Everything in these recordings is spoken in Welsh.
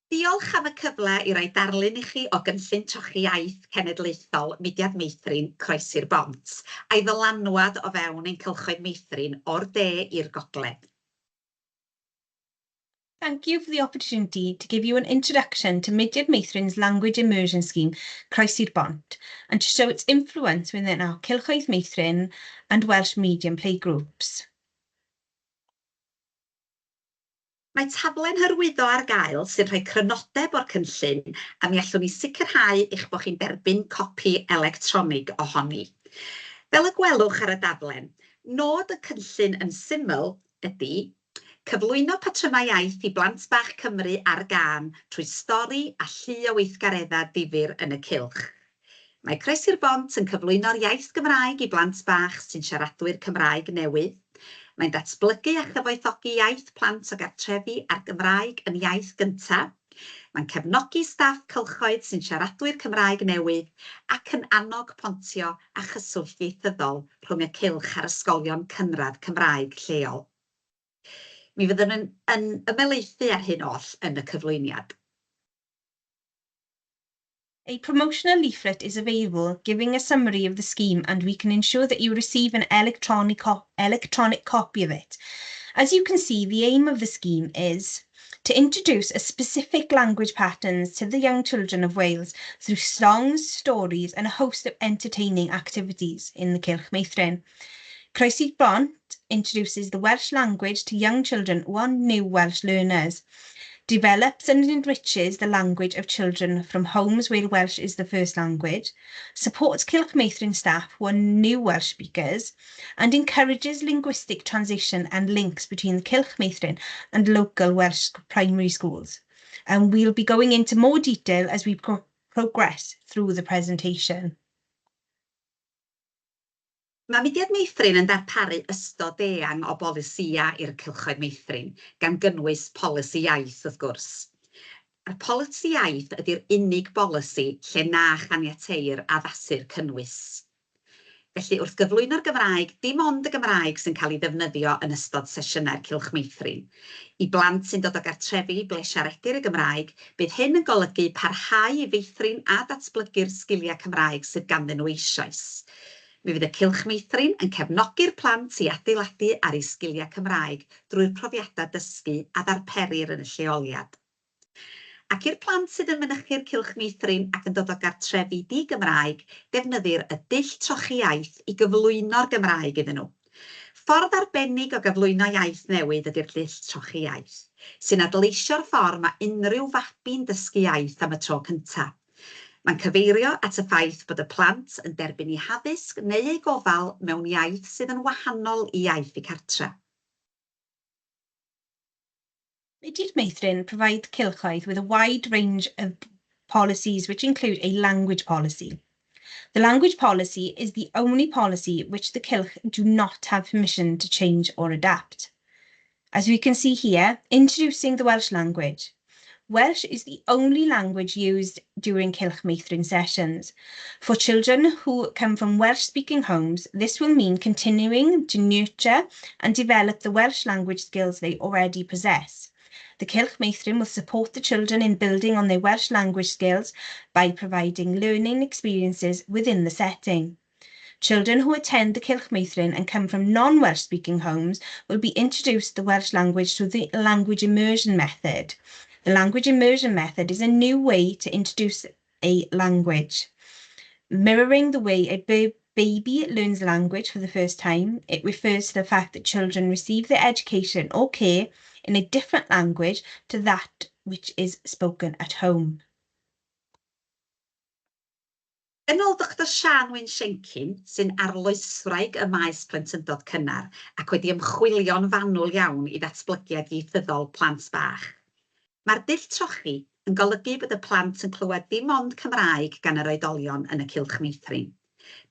Diolch am y cyfle i roi darlun i chi o Gynllun Trochi Iaith Cenedlaethol Mudiad Meithrin Croesi'r Bont, a'i ddylanwad o fewn ein cylchoedd meithrin o'r de i'r gogledd. Thank you for the opportunity to give you an introduction to Mudiad Meithrin's Language Immersion Scheme, Croesi'r Bont, and to show its influence within our Cylchoedd Meithrin and Welsh Medium Playgroups. Mae taflen hyrwyddo ar gael sy'n rhoi crynodeb o'r cynllun a mi allwn ni sicrhau eich bod chi'n derbyn copi electronig ohoni. Fel y gwelwch ar y daflen, nod y cynllun yn syml ydy cyflwyno patrymau iaith i blant bach Cymru ar gân trwy stori a llu o weithgareddau difyr yn y cylch. Mae Croesi'r Bont yn cyflwyno'r iaith Gymraeg i blant bach sy'n siaradwyr Cymraeg newydd. Mae'n datblygu a chyfoethogi iaith plant o gartrefi a'r Gymraeg yn iaith gyntaf. Mae'n cefnogi staff cylchoedd sy'n siaradwyr Cymraeg newydd ac yn annog pontio a chyswllt ieithyddol rhwng y cylch a'r ysgolion cynradd Cymraeg lleol. Mi fyddwn yn yn ymhelaethu ar hyn oll yn y cyflwyniad. A promotional leaflet is available giving a summary of the scheme and we can ensure that you receive an electronic, electronic copy of it. As you can see, the aim of the scheme is to introduce a specific language patterns to the young children of Wales through songs, stories and a host of entertaining activities in the Cylch Meithrin. Croesi'r Bont introduces the Welsh language to young children who are new Welsh learners, develops and enriches the language of children from homes where Welsh is the first language, supports Cylch Meithrin staff who are new Welsh speakers, and encourages linguistic transition and links between the Cylch Meithrin and local Welsh primary schools. And we'll be going into more detail as we pro progress through the presentation. Mae Mudiad Meithrin yn darparu ystod eang o bolisïau i'r cylchoedd meithrin, gan gynnwys polisi iaith, wrth gwrs. A'r polisi iaith ydy'r unig bolisi lle na chaniateir addasu'r cynnwys. Felly, wrth gyflwyno'r Gymraeg, dim ond y Gymraeg sy'n cael ei ddefnyddio yn ystod sesiynau'r Cylch Meithrin. I blant sy'n dod o gartrefi ble siaredir y Gymraeg, bydd hyn yn golygu parhau i feithrin a datblygu'r sgiliau Cymraeg sydd ganddyn nhw eisoes. Mi fydd y Cylch Meithrin yn cefnogi'r plant i adeiladu ar eu sgiliau Cymraeg drwy'r profiadau dysgu a ddarperir yn y lleoliad. Ac i'r plant sydd yn mynychu'r Cylch Meithrin ac yn dod o gartrefi di-Gymraeg, defnyddir y dull trochi iaith i gyflwyno'r Gymraeg iddyn nhw. Ffordd arbennig o gyflwyno iaith newydd ydy'r dull trochi iaith, sy'n adleisio'r ffordd mae unrhyw fabi'n dysgu iaith am y tro cyntaf. Mae'n cyfeirio at y ffaith bod y plant yn derbyn eu haddysg neu eu gofal mewn iaith sydd yn wahanol i iaith eu cartref. Mudiad Meithrin provide Cylchoedd with a wide range of policies which include a language policy. The language policy is the only policy which the Cylch do not have permission to change or adapt. As we can see here, introducing the Welsh language. Welsh is the only language used during Cylch Meithrin sessions. For children who come from Welsh-speaking homes, this will mean continuing to nurture and develop the Welsh language skills they already possess. The Cylch Meithrin will support the children in building on their Welsh language skills by providing learning experiences within the setting. Children who attend the Cylch Meithrin and come from non-Welsh speaking homes will be introduced to the Welsh language through the language immersion method. The language immersion method is a new way to introduce a language. Mirroring the way a baby learns language for the first time, it refers to the fact that children receive their education or care in a different language to that which is spoken at home. Yn ôl Doctor Siân Wyn Siencyn, sy'n arloeswraig ym maes plentyndod cynnar ac wedi ymchwilio'n fanwl iawn i ddatblygiad ieithyddol plant bach, mae'r dull trochi yn golygu bod y plant yn clywed dim ond Cymraeg gan yr oedolion yn y cylch meithrin.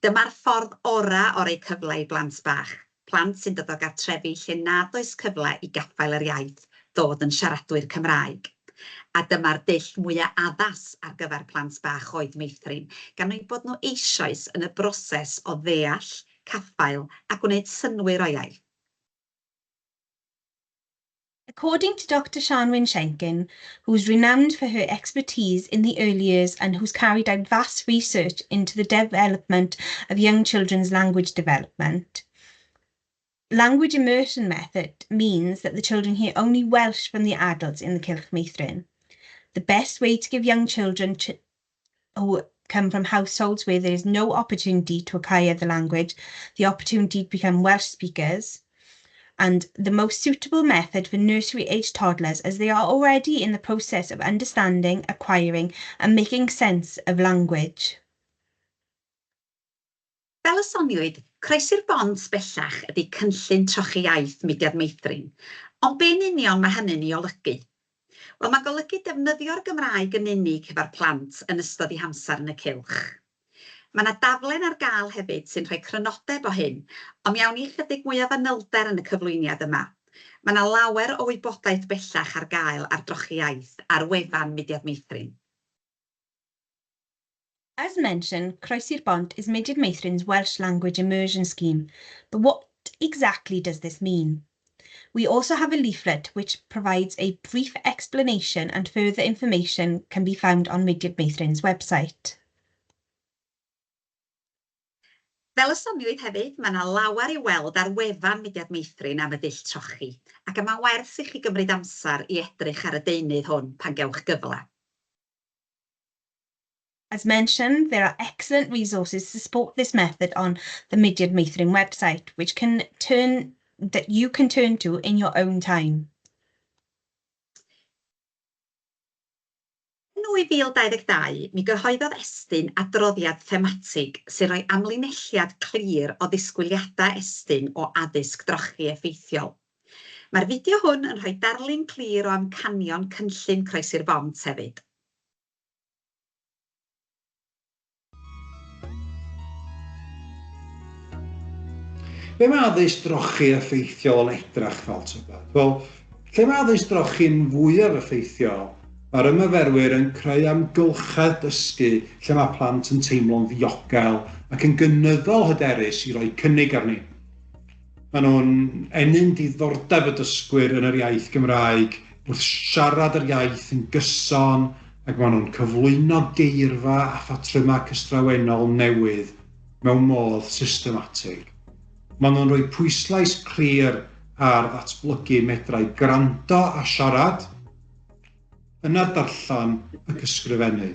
Dyma'r ffordd orau o roi cyfle i blant bach, plant sy'n dod o gartrefi lle nad oes cyfle i gaffael yr iaith, ddod yn siaradwyr Cymraeg. A dyma'r dull mwya' addas ar gyfer plant bach oed meithrin, gan eu bod nhw eisoes yn y broses o ddeall, caffael a gwneud synnwyr o iaith. According to Dr Siân Wyn Siencyn, who's renowned for her expertise in the early years and who's carried out vast research into the development of young children's language development, language immersion method means that the children hear only Welsh from the adults in the Cylch Meithrin. The best way to give young children who come from households where there is no opportunity to acquire the language the opportunity to become Welsh speakers, and the most suitable method for nursery age toddlers, as they are already in the process of understanding, acquiring and making sense of language. Fel y soniwyd, Croesi'r Bont bellach ydy cynllun trochi iaith Mudiad Meithrin, ond be'n union mae hynny'n ei olygu? Wel, mae'n golygu defnyddio'r Gymraeg yn unig hefo'r plant yn ystod eu hamser yn y cylch. Mae yna daflen ar gael hefyd sy'n rhoi crynodeb o hyn, ond mi awn ni chydig mwy o fanylder yn y cyflwyniad yma. Mae yna lawer o wybodaeth bellach ar gael ar drochi iaith ar wefan Mudiad Meithrin. As mentioned, Croesi'r Bont is Mudiad Meithrin's Welsh language immersion scheme. But what exactly does this mean? We also have a leaflet which provides a brief explanation, and further information can be found on Mudiad Meithrin's website. Fel y soniwyd hefyd, mae yna lawer i weld ar wefan Mudiad Meithrin am y dull trochi, ac mae'n werth i chi gymryd amser i edrych ar y deunydd hwn pan gewch gyfle. As mentioned, there are excellent resources to support this method on the Mudiad Meithrin website, which can turn that you can turn to in your own time. Yn 2022, mi gyhoeddodd Estyn adroddiad thematig sy'n rhoi amlinelliad clir o ddisgwyliadau Estyn o addysg drochi effeithiol. Mae'r fideo hwn yn rhoi darlun clir o amcanion cynllun Croesi'r Bont hefyd. Be mae addysg drochi effeithiol yn edrach fel tybed? Wel, lle mae addysg drochi'n fwyaf effeithiol, mae'r ymarferwyr yn creu amgylchedd dysgu lle mae plant yn teimlo'n ddiogel ac yn gynyddol hyderus i roi cynnig arni. Maen nhw'n ennyn diddordeb y dysgwyr yn yr iaith Gymraeg wrth siarad yr iaith yn gyson, ac maen nhw'n cyflwyno geirfa a phatrymau cystrawennol newydd mewn modd systematig. Maen nhw'n rhoi pwyslais clir ar ddatblygu medrau gwrando a siarad, yna darllen ac ysgrifennu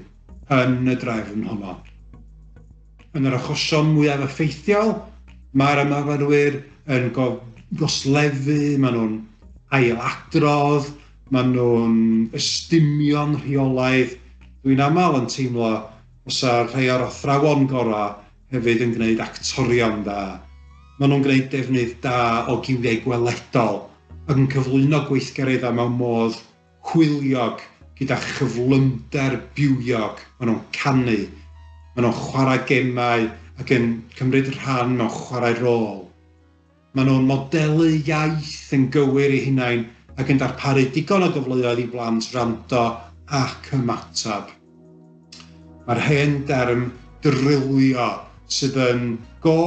yn y drefn honno. Yn yr achosion mwyaf effeithiol, mae'r ymarferwyr yn goslefu, maen nhw'n ailadrodd, maen nhw'n ystumio'n rheolaidd. Dwi'n aml yn teimlo fysa rhai o'r athrawon gorau hefyd yn gwneud actorion da. Maen nhw'n gwneud defnydd da o giwiau gweledol ac yn cyflwyno gweithgareddau mewn modd hwyliog gyda chyflymder bywiog. Maen nhw'n canu, maen nhw'n chwarae gemau ac yn cymryd rhan mewn chwarae rôl. Maen nhw'n modelu iaith yn gywir eu hunain ac yn darparu digon o gyfleoedd i blant wrando ac ymateb. Mae'r hen derm drilio sydd yn go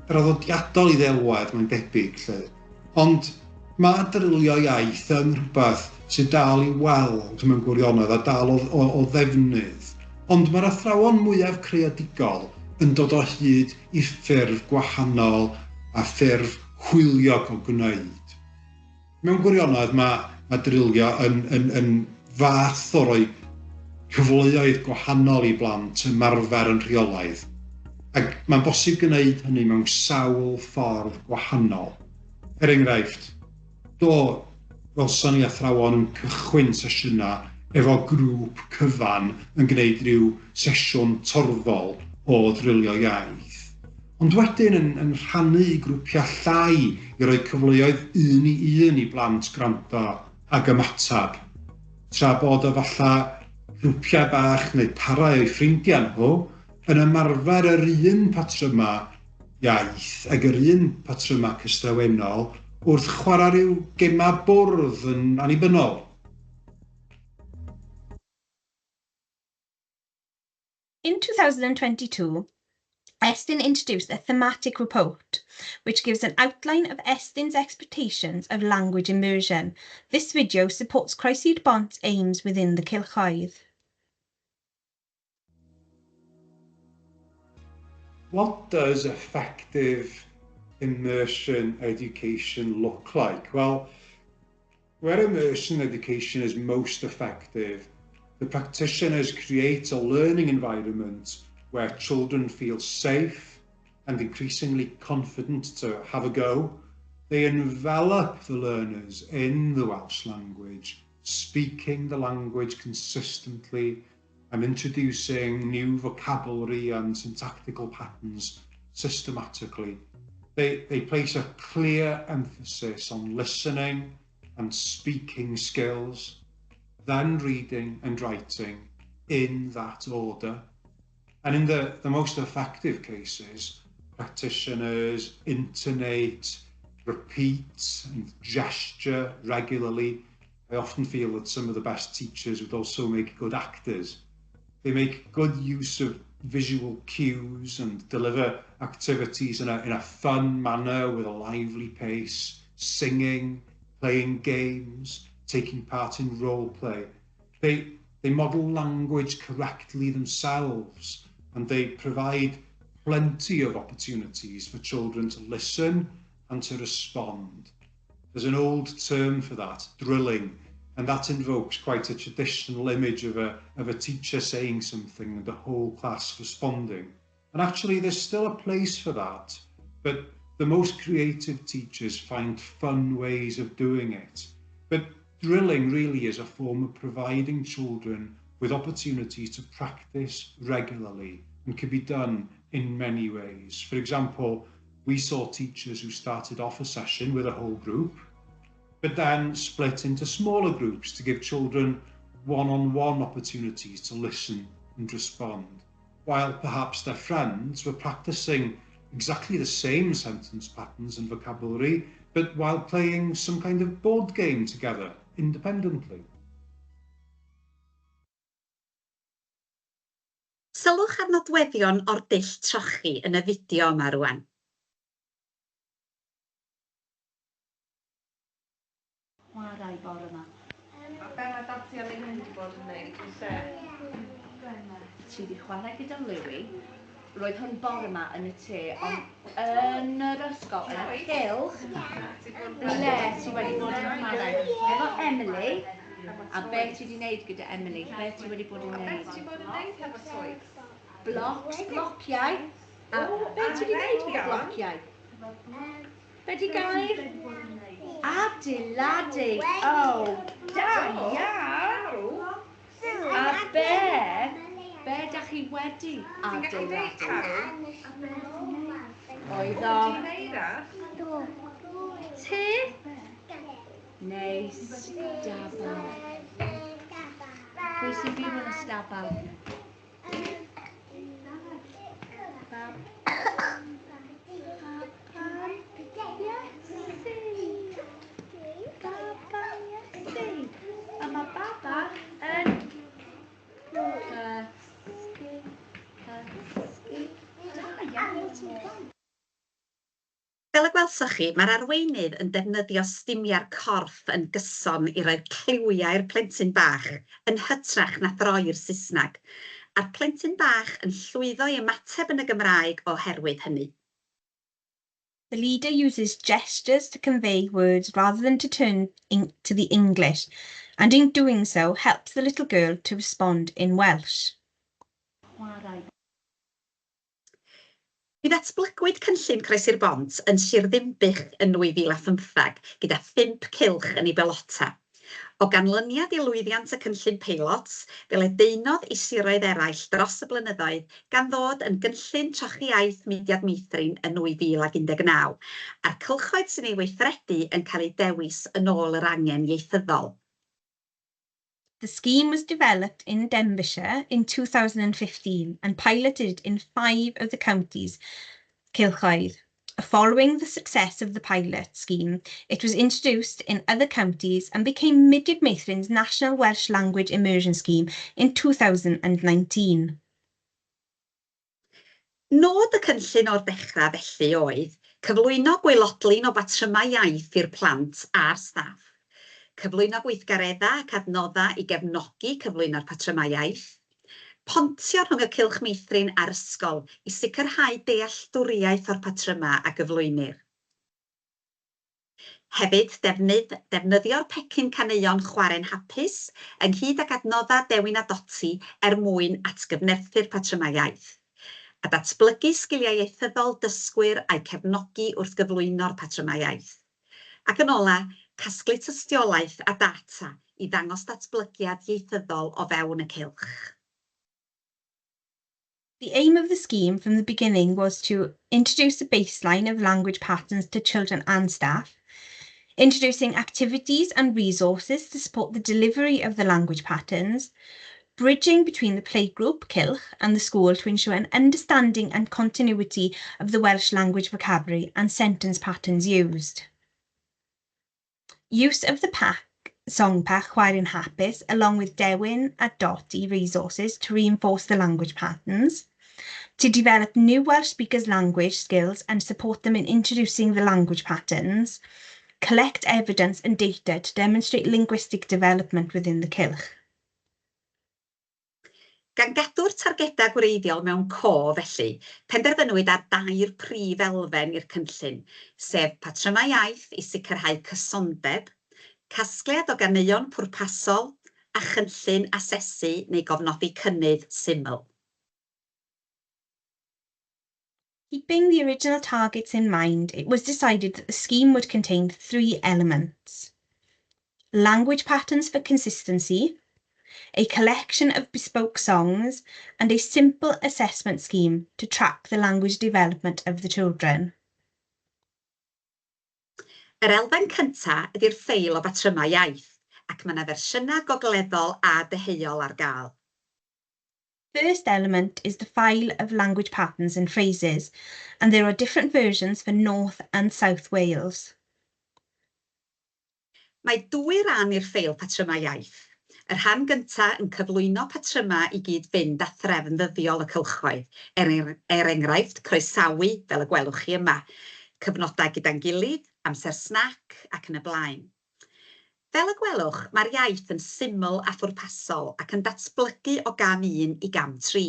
draddodiadol i ddelwedd, mae'n debyg, lle. Ond mae drilio iaith yn rhywbeth sydd dal i weld mewn gwirionedd a dal o ddefnydd. Ond mae'r athrawon mwyaf creadigol yn dod o hyd i ffurf gwahanol a ffurf hwyliog o gwneud. Mewn gwirionedd mae drilio yn fath o roi cyfleoedd gwahanol i blant ymarfer yn rheolaidd. Ac mae'n bosib gwneud hynny mewn sawl ffordd gwahanol. Er enghraifft, do, welson ni athrawon yn cychwyn sesiynau efo grŵp cyfan yn gwneud rhyw sesiwn torfol o ddrilio iaith. Ond wedyn yn rhannu i grwpiau llai i roi cyfleoedd un i un i blant gwrando ag ymateb, tra bod efallai grwpiau bach neu parau o'i ffrindiau nhw yn ymarfer yr un patrymau iaith ac yr un patrymau cystrawennol wrth chwarae rhyw gemau bwrdd yn annibynnol. In 2022, Estyn introduced a thematic report, which gives an outline of Estyn's expectations of language immersion. This video supports Croesi'r Bont's aims within the Cylchoedd. What does effective immersion education look like? Well, where immersion education is most effective, the practitioners create a learning environment where children feel safe and increasingly confident to have a go. They envelop the learners in the Welsh language, speaking the language consistently and introducing new vocabulary and syntactical patterns systematically. They place a clear emphasis on listening and speaking skills, then reading and writing in that order. And in the most effective cases, practitioners intonate, repeat and gesture regularly. I often feel that some of the best teachers would also make good actors. They make good use of visual cues and deliver activities in a fun manner with a lively pace, singing, playing games, taking part in role play. They model language correctly themselves, and they provide plenty of opportunities for children to listen and to respond. There's an old term for that, drilling, and that invokes quite a traditional image of a teacher saying something and the whole class responding. And actually there's still a place for that, but the most creative teachers find fun ways of doing it. But drilling really is a form of providing children with opportunities to practice regularly and can be done in many ways. For example, we saw teachers who started off a session with a whole group, but then split into smaller groups to give children one-on-one opportunities to listen and respond, while perhaps their friends were practicing exactly the same sentence patterns and vocabulary, but while playing some kind of board game together independently. Sylwch ar nodweddion o'r dull trochi yn y fideo yma rwan. Chwarae bore yma. A be mae Dati a Lynn wedi bod yn wneud yn lle? Ti wedi chwarae gyda Louis. Roedd hwn bore yma yn y tŷ, ond yn yr ysgol, yn y cylch, ble ti wedi bod yn chwarae? Efo Emily, a be ti wedi wneud gyda Emily? Be ti wedi bod yn A wneud? beth ti wedi bod yn wneud hefo Twigs? Blocs, blociau. A be ti wedi wneud gyda blociau? Be di gair? Adeiladu. O, da iawn. A be da chi wedi Ti'n gallu deud, adeiladu? Carw? Oedd o Ti'n neud e? tŷ neu stabal? Pwy sy'n byw yn y stabal? Bab. Baban Iesu. Baban Iesu. A mae baba yn cysgu, cysgu. Da iawn ti'n plant. Fel y gwelsoch chi, mae'r arweinydd yn defnyddio stumiau'r corff yn gyson i roi cliwiau i'r plentyn bach yn hytrach na throi'r Saesneg, a'r plentyn bach yn llwyddo i ymateb yn y Gymraeg oherwydd hynny. The leader uses gestures to convey words rather than to turn to the English, and in doing so helps the little girl to respond in Welsh. Chwarae. Mi ddatblygwyd cynllun Croesi'r Bont yn Sir Ddinbych yn 2015 gyda 5 cylch yn ei belota. O ganlyniad i lwyddiant y cynllun peilot, fe ledaenodd i siroedd eraill dros y blynyddoedd gan ddod yn gynllun trochi iaith Mudiad Meithrin yn 2019, a'r cylchoedd sy'n ei weithredu yn cael eu dewis yn ôl yr angen ieithyddol. The scheme was developed in Denbighshire in 2015 and piloted in 5 of the counties Cylchoedd. Following the success of the pilot scheme, it was introduced in other counties and became Mudiad Meithrin's National Welsh Language Immersion Scheme in 2019. Nod y cynllun o'r dechrau felly oedd cyflwyno gwaelodlin o batrymau iaith i'r plant a'r staff, cyflwyno gweithgareddau ac adnoddau i gefnogi cyflwyno'r patrymau iaith, pontio rhwng y Cylch Meithrin a'r ysgol i sicrhau dealltwriaeth o'r patrymau a gyflwynir. Hefyd, defnydd, defnyddio'r pecyn caneuon Chwarae'n Hapus, ynghyd ag adnoddau Dewin a Doti er mwyn atgyfnerthu'r patrymau iaith, a datblygu sgiliau ieithyddol dysgwyr a'u cefnogi wrth gyflwyno'r patrymau iaith. Ac yn ola, casglu tystiolaeth a data i ddangos datblygiad ieithyddol o fewn y cylch. The aim of the scheme from the beginning was to introduce a baseline of language patterns to children and staff, introducing activities and resources to support the delivery of the language patterns, bridging between the playgroup, Cylch, and the school to ensure an understanding and continuity of the Welsh language vocabulary and sentence patterns used. Use of the pack, song pack Chwarae'n Hapus, along with Dewin a Doti resources to reinforce the language patterns, to develop new Welsh speakers' language skills and support them in introducing the language patterns, collect evidence and data to demonstrate linguistic development within the Cylch. Gan gadw'r targedau gwreiddiol mewn co felly, penderfynwyd ar dair prif elfen i'r cynllun, sef patrymau iaith i sicrhau cysondeb, casgliad o ganeuon pwrpasol a chynllun asesu neu gofnodi cynnydd syml. Keeping the original targets in mind, it was decided that the scheme would contain three elements: language patterns for consistency, a collection of bespoke songs, and a simple assessment scheme to track the language development of the children. Yr elfen cyntaf ydy'r ffeil o batrymau iaith, ac mae yna fersiynau gogleddol a deheuol ar gael. First element is the file of language patterns and phrases, and there are different versions for North and South Wales. Mae dwy ran i'r ffeil patrymau iaith. Y rhan gyntaf yn cyflwyno patrymau i gyd fynd â threfn ddyddiol y cylchoedd, er enghraifft, croesawu, fel y gwelwch chi yma, cyfnodau gyda'n gilydd, amser snac ac yn y blaen. Fel y gwelwch, mae'r iaith yn syml a phwrpasol ac yn datblygu o gam 1 i gam 3.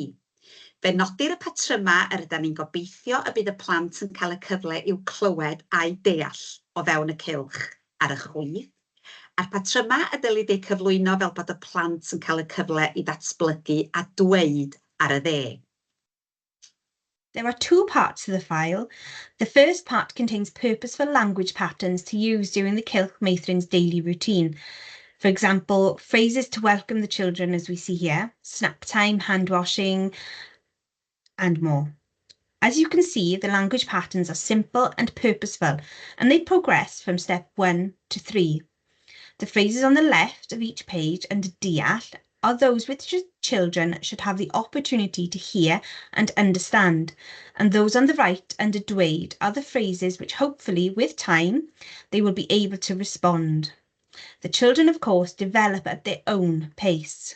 Fe nodir y patrymau yr ydyn ni'n gobeithio y bydd y plant yn cael y cyfle i'w clywed a'u deall o fewn y cylch ar y chwith, a'r patrymau y dylid eu cyflwyno fel bod y plant yn cael y cyfle i ddatblygu a dweud ar y dde. There are two parts to the file. The first part contains purposeful language patterns to use during the Cylch Meithrin's daily routine. For example, phrases to welcome the children, as we see here, snack time, hand washing, and more. As you can see, the language patterns are simple and purposeful, and they progress from step 1 to 3. The phrases on the left of each page under Deall are those which children should have the opportunity to hear and understand, and those on the right under Dweud are the phrases which hopefully, with time, they will be able to respond. The children, of course, develop at their own pace.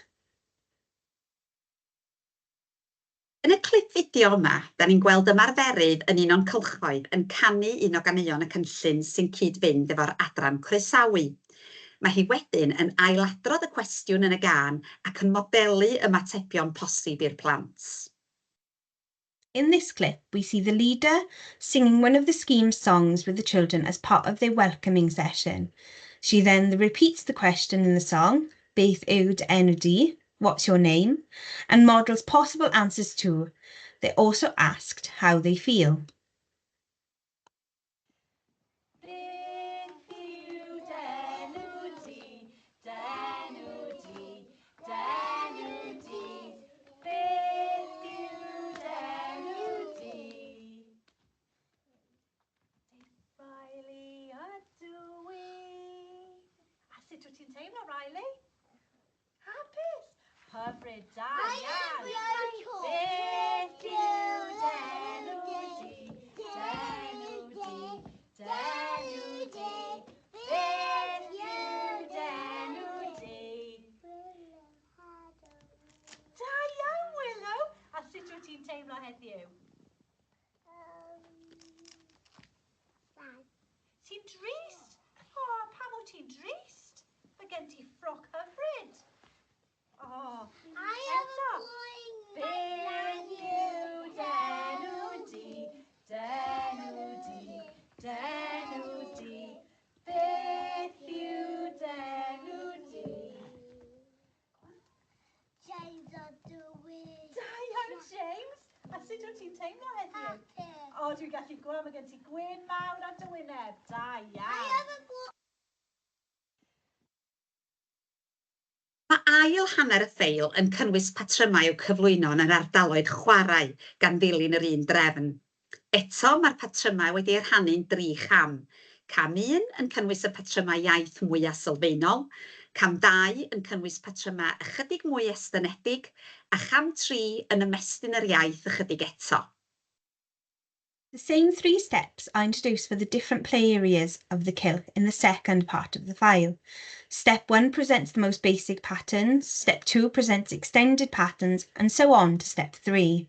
Yn y clip fideo yma, da ni'n gweld ymarferydd yn un o'n cylchoedd yn canu un o ganeuon y cynllun sy'n cyd-fynd efo'r adran croesawu. Mae hi wedyn yn ailadrodd y cwestiwn yn y gân ac yn modelu ymatebion posib i'r plant. In this clip, we see the leader singing one of the scheme's songs with the children as part of their welcoming session. She then repeats the question in the song, "Beth yw dy enw di?" "What's your name?" and models possible answers too. They also asked how they feel. Beth yw dy enw di, dy enw di, dy enw di? Beth yw dy enw di? Riley ydw i. A sut wyt ti'n teimlo, Riley? Hapus? Hyfryd, da iawn. Beth yw dy enw di, dy enw di, dy enw di? Beth yw dy enw di? Da iawn, Willow. A sut wyt ti'n teimlo heddiw? dwi'n gallu gweld, mae gen ti gwên mawr ar dy wyneb. Da iawn. Mae ail hanner y ffeil yn cynnwys patrymau i'w cyflwyno yn yr ardaloedd chwarae, gan ddilyn yr un drefn. Eto, mae'r patrymau wedi eu rhannu'n dri cham. Cam un yn cynnwys y patrymau iaith mwyaf sylfaenol, cam dau yn cynnwys patrymau ychydig mwy estynedig, a cham tri yn ymestyn yr iaith ychydig eto. The same three steps are introduced for the different play areas of the cylch in the second part of the file. Step 1 presents the most basic patterns, step 2 presents extended patterns, and so on to step 3.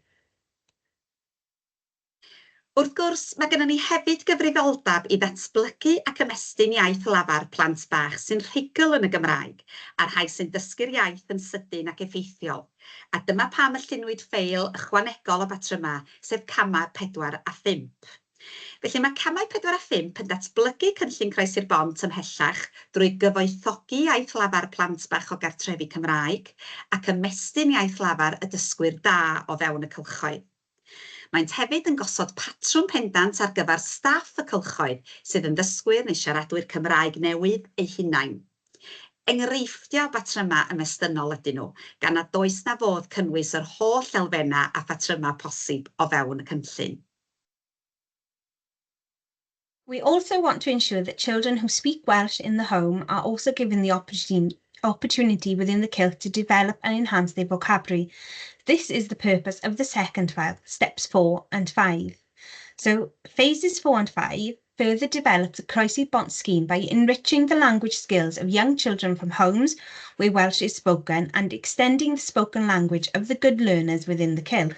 Wrth gwrs, mae gennym ni hefyd gyfrifoldeb i ddatblygu ac ymestyn iaith lafar plant bach sy'n rhugl yn y Gymraeg, a'r rhai sy'n dysgu'r iaith yn sydyn ac effeithiol. A dyma pam y lluniwyd ffeil ychwanegol o batrymau, sef camau 4 a 5. Felly mae camau 4 a 5 yn datblygu cynllun Croesi'r Bont ymhellach drwy gyfoethogi iaith lafar plant bach o gartrefi Cymraeg ac ymestyn iaith lafar y dysgwyr da o fewn y cylchoedd. Maent hefyd yn gosod patrwm pendant ar gyfer staff y cylchoedd sydd yn ddysgwyr neu siaradwyr Cymraeg newydd eu hunain. Enghreifftiau o batrymau ymestynnol ydyn nhw, gan nad oes 'na fodd cynnwys yr holl elfennau a phatrymau posib o fewn y cynllun. We also want to ensure that children who speak Welsh in the home are also given the opportunity within the cylch to develop and enhance their vocabulary. This is the purpose of the second file, steps 4 and 5. So phases 4 and 5 further develop the Croesi'r Bont scheme by enriching the language skills of young children from homes where Welsh is spoken and extending the spoken language of the good learners within the cylch.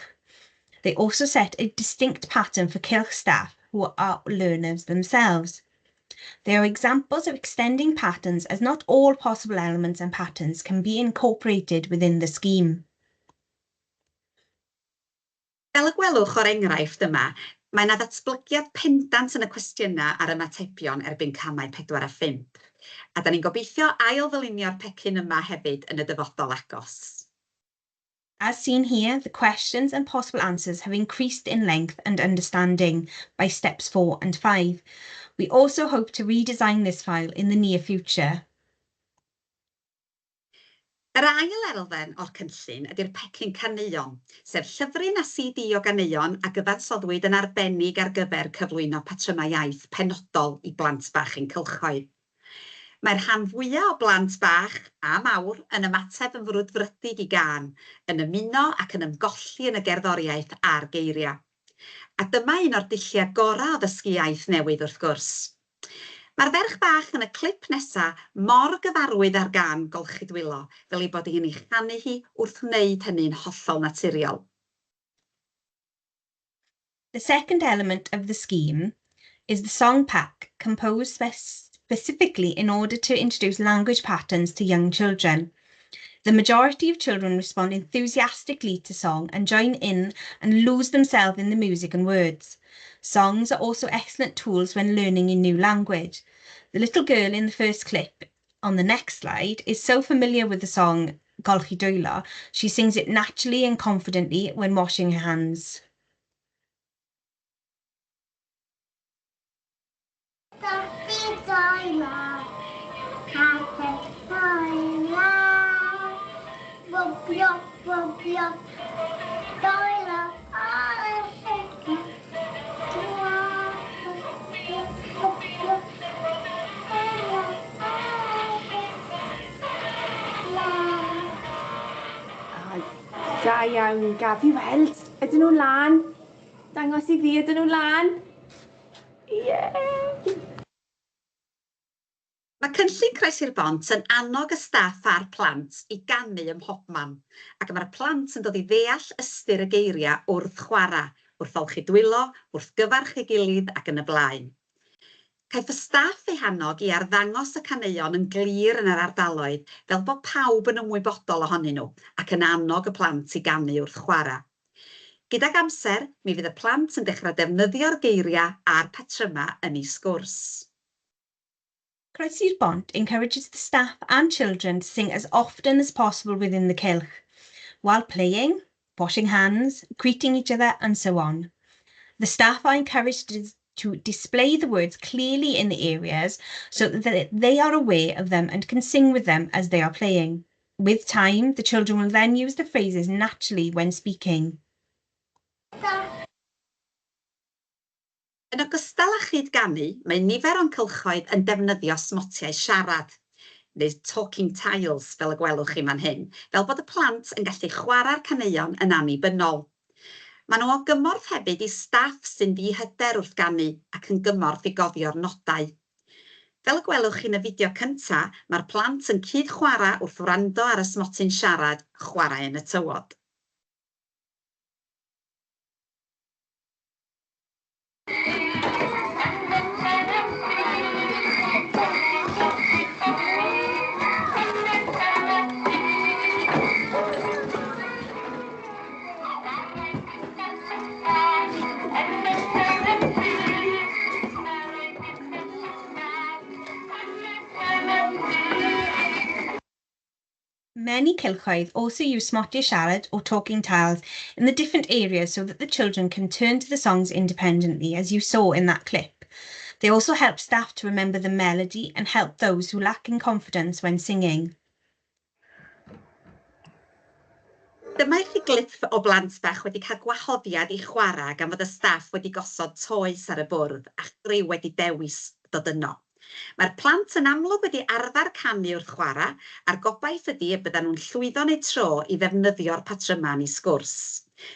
They also set a distinct pattern for cylch staff who are learners themselves. They are examples of extending patterns, as not all possible elements and patterns can be incorporated within the scheme. Fel y gwelwch o'r enghraifft yma, mae yna ddatblygiad pendant yn y cwestiynau a'r ymatebion erbyn camau 4 a 5. A da ni'n gobeithio ail ddylunio'r pecyn yma hefyd yn y dyfodol agos. As seen here, the questions and possible answers have increased in length and understanding by steps 4 and 5. We also hope to redesign this file in the near future. Yr ail elfen o'r cynllun ydy'r pecyn caneuon, sef llyfryn a CD o ganeuon a gyfansoddwyd yn arbennig ar gyfer cyflwyno patrymau iaith penodol i blant bach ein cylchoedd. Mae'r rhan fwyaf o blant bach a mawr yn ymateb yn frwdfrydig i gân, yn ymuno ac yn ymgolli yn y gerddoriaeth a'r geiriau. A dyma un o'r dulliau gorau o ddysgu iaith newydd wrth gwrs. Mae'r ferch bach yn y clip nesa mor gyfarwydd â'r gân Golchi Dwylo fel ei bod hi'n ei chanu hi wrth wneud hynny'n hollol naturiol. The second element of the scheme is the song pack, composed specifically in order to introduce language patterns to young children. The majority of children respond enthusiastically to song and join in and lose themselves in the music and words. Songs are also excellent tools when learning a new language. The little girl in the first clip on the next slide is so familiar with the song Golchi Dwylo, she sings it naturally and confidently when washing her hands. Golchi dwylo, carpet dwylo, rwbio, rwbio, dwylo ar y llechen, rwbio, rwbio, dwylo ar y llechen. Da iawn, gaf i weld. Ydyn nhw'n lân? Dangos i fi, ydyn nhw'n lân? Ie! Mae cynllun Croesi'r Bont yn annog y staff a'r plant i ganu ym mhobman, ac mae'r plant yn dod i ddeall ystyr y geiriau wrth chwarae, wrth olchi dwylo, wrth gyfarch ei gilydd ac yn y blaen. Caiff y staff eu hannog i arddangos y caneuon yn glir yn yr ardaloedd fel bod pawb yn ymwybodol ohonyn nhw ac yn annog y plant i ganu wrth chwarae. Gydag amser, mi fydd y plant yn dechrau defnyddio'r geiriau a'r patrymau yn eu sgwrs. Croesi'r Bont encourages the staff and children to sing as often as possible within the cylch, while playing, washing hands, greeting each other, and so on. The staff are encouraged to display the words clearly in the areas so that they are aware of them and can sing with them as they are playing. With time, the children will then use the phrases naturally when speaking. Yn ogystal â chyd-ganu, mae nifer o'n cylchoedd yn defnyddio smotiau siarad, neu talking tiles fel y gwelwch chi fan hyn, fel bod y plant yn gallu chwarae'r caneuon yn annibynnol. Maen nhw o gymorth hefyd i staff sy'n ddihyder wrth ganu ac yn gymorth i gofio'r nodau. Fel y gwelwch chi yn y fideo cyntaf, mae'r plant yn cyd-chwarae wrth wrando ar y smotyn siarad Chwarae yn y Tywod. Many cylchoedd also use Smotiau Siarad or talking tiles in the different areas so that the children can turn to the songs independently, as you saw in that clip. They also help staff to remember the melody and help those who lack in confidence when singing. Dyma i chi glip o blant bach wedi cael gwahoddiad i chwarae gan fod y staff wedi gosod toes ar y bwrdd a chriw wedi dewis dod yno. Mae'r plant yn amlwg wedi arfer canu wrth chwarae, a'r gobaith ydy y byddan nhw'n llwyddo yn eu tro i ddefnyddio'r patrymau yn eu sgwrs.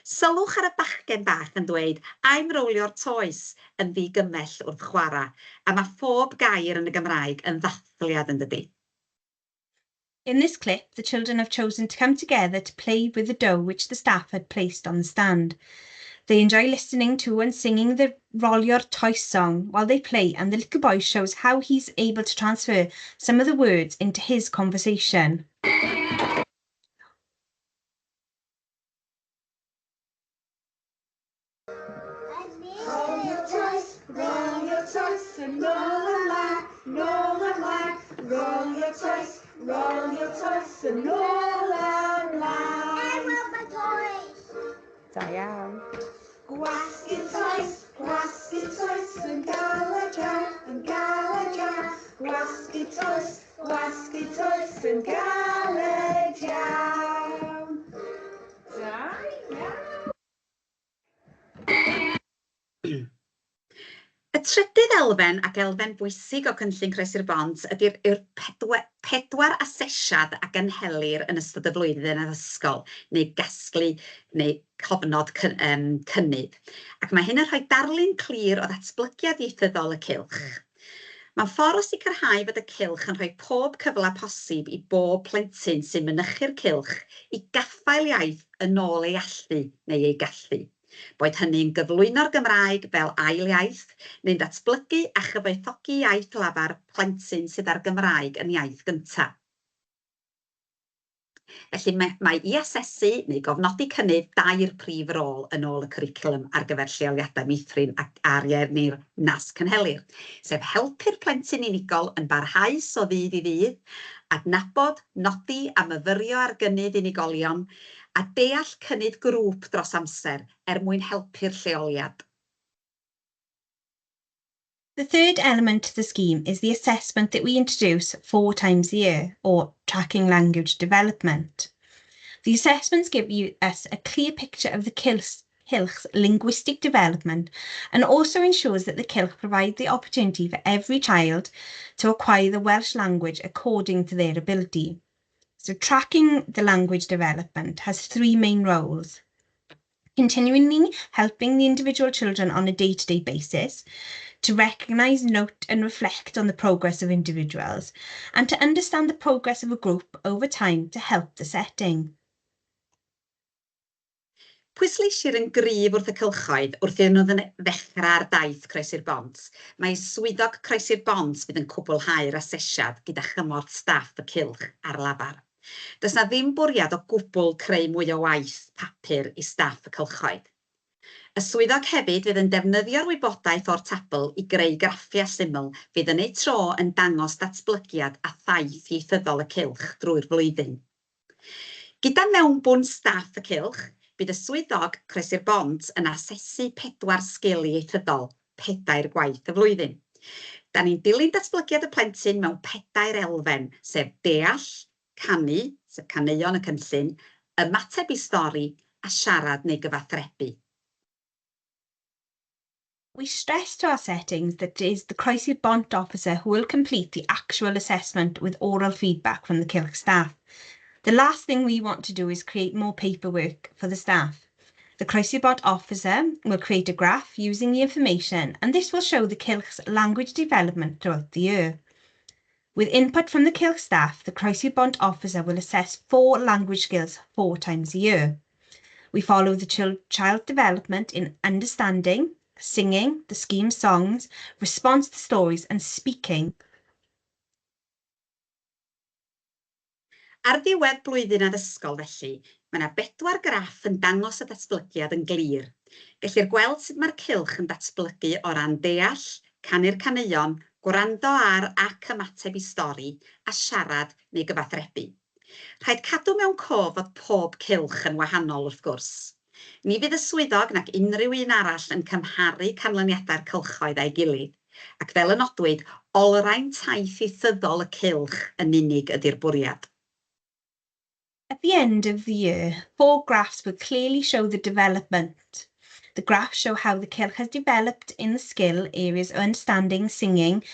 Sylwch ar y bachgen bach yn dweud 'I'm rowlio'r toes' yn ddi-gymell wrth chwarae, a mae phob gair yn y Gymraeg yn ddathliad yn dydi? In this clip, the children have chosen to come together to play with the dough which the staff had placed on the stand. They enjoy listening to and singing the Rolio'r Toes song while they play, and the little boy shows how he's able to transfer some of the words into his conversation. Roll your toes, roll your toes, yn ôl ymlaen, nôl ymlaen. Roll your toes, roll your toes, yn ôl ymlaen. I want my toys. Da iawn. Gwasgu toes, gwasgu toes, yn galed iawn, yn galed iawn. Gwasgu toes, gwasgu toes, yn galed iawn. Da iawn. Y trydydd elfen ac elfen bwysig o Cynllun Croesi'r Bont ydy'r yw'r pedwar, pedwar asesiad a gynhelir yn ystod y flwyddyn addysgol, neu gasglu neu cofnod cynnydd. Ac mae hyn yn rhoi darlun clir o ddatblygiad ieithyddol y cylch. Mae'n ffordd o sicrhau fod y cylch yn rhoi pob cyfle posib i bob plentyn sy'n mynychu'r cylch i gaffael iaith yn ôl ei allu neu ei gallu. Boed hynny'n gyflwyno'r Gymraeg fel ail iaith, neu'n datblygu a chyfoethogi iaith lafar plentyn sydd â'r Gymraeg yn iaith gyntaf. Felly mae, mae i asesu neu gofnodi cynnydd dair prif rôl yn ôl y cwricwlwm ar gyfer lleoliadau meithrin ac ariennir nas cynhelir, sef helpu'r plentyn unigol yn barhaus o ddydd i ddydd, adnabod, nodi a myfyrio ar gynnydd unigolion, a deall cynnydd grŵp dros amser er mwyn helpu'r lleoliad. The third element to the scheme is the assessment that we introduce 4 times a year, or tracking language development. The assessments give us a clear picture of the cylch's linguistic development and also ensures that the cylch provide the opportunity for every child to acquire the Welsh language according to their ability. So tracking the language development has 3 main roles. Continually helping the individual children on a day-to-day basis, to recognise, note and reflect on the progress of individuals, and to understand the progress of a group over time to help the setting. Pwysleisir yn gryf wrth y cylchoedd wrth iddyn nhw ddechrau ar daith Croesi'r Bont. Mae swyddog Croesi'r Bont fydd yn cwblhau'r asesiad gyda chymorth staff y cylch ar lafar. Does na ddim bwriad o gwbl creu mwy o waith papur i staff y cylchoedd. Y swyddog hefyd fydd yn defnyddio'r wybodaeth o'r tabl i greu graffiau syml fydd yn eu tro yn dangos datblygiad a thaith ieithyddol y cylch drwy'r flwyddyn. Gyda mewnbwn staff y cylch, Bydd y swyddog Croesi'r Bont yn asesu pedwar sgil ieithyddol pedair gwaith y flwyddyn. Da ni'n dilyn datblygiad y plentyn mewn pedair elfen, sef deall, canu, sef caneuon y cynllun, ymateb i stori, a siarad neu gyfathrebu. We stress to our settings that it is the Croesi'r Bont officer who will complete the actual assessment with oral feedback from the Cylch staff. The last thing we want to do is create more paperwork for the staff. The Croesi'r Bont officer will create a graph using the information, and this will show the Cylch's language development throughout the year. With input from the Cylch staff, the Croesi'r Bont officer will assess 4 language skills 4 times a year. We follow the child development in understanding, singing the scheme songs, response to stories and speaking. Ar ddiwedd blwyddyn addysgol felly, mae yna bedwar graff yn dangos y datblygiad yn glir. Gellir gweld sut mae'r cylch yn datblygu o ran deall, canu'r caneuon, gwrando ar ac ymateb i stori, a siarad neu gyfathrebu. Rhaid cadw mewn cof fod pob cylch yn wahanol wrth gwrs. Ni fydd y swyddog nac unrhyw un arall yn cymharu canlyniadau'r cylchoedd â'i gilydd, ac fel y nodwyd, olrhain taith ieithyddol y cylch yn unig ydy'r bwriad. At the end of the year, 4 graphs will clearly show the development. The graphs show how the Cylch has developed in the skill areas of understanding, singing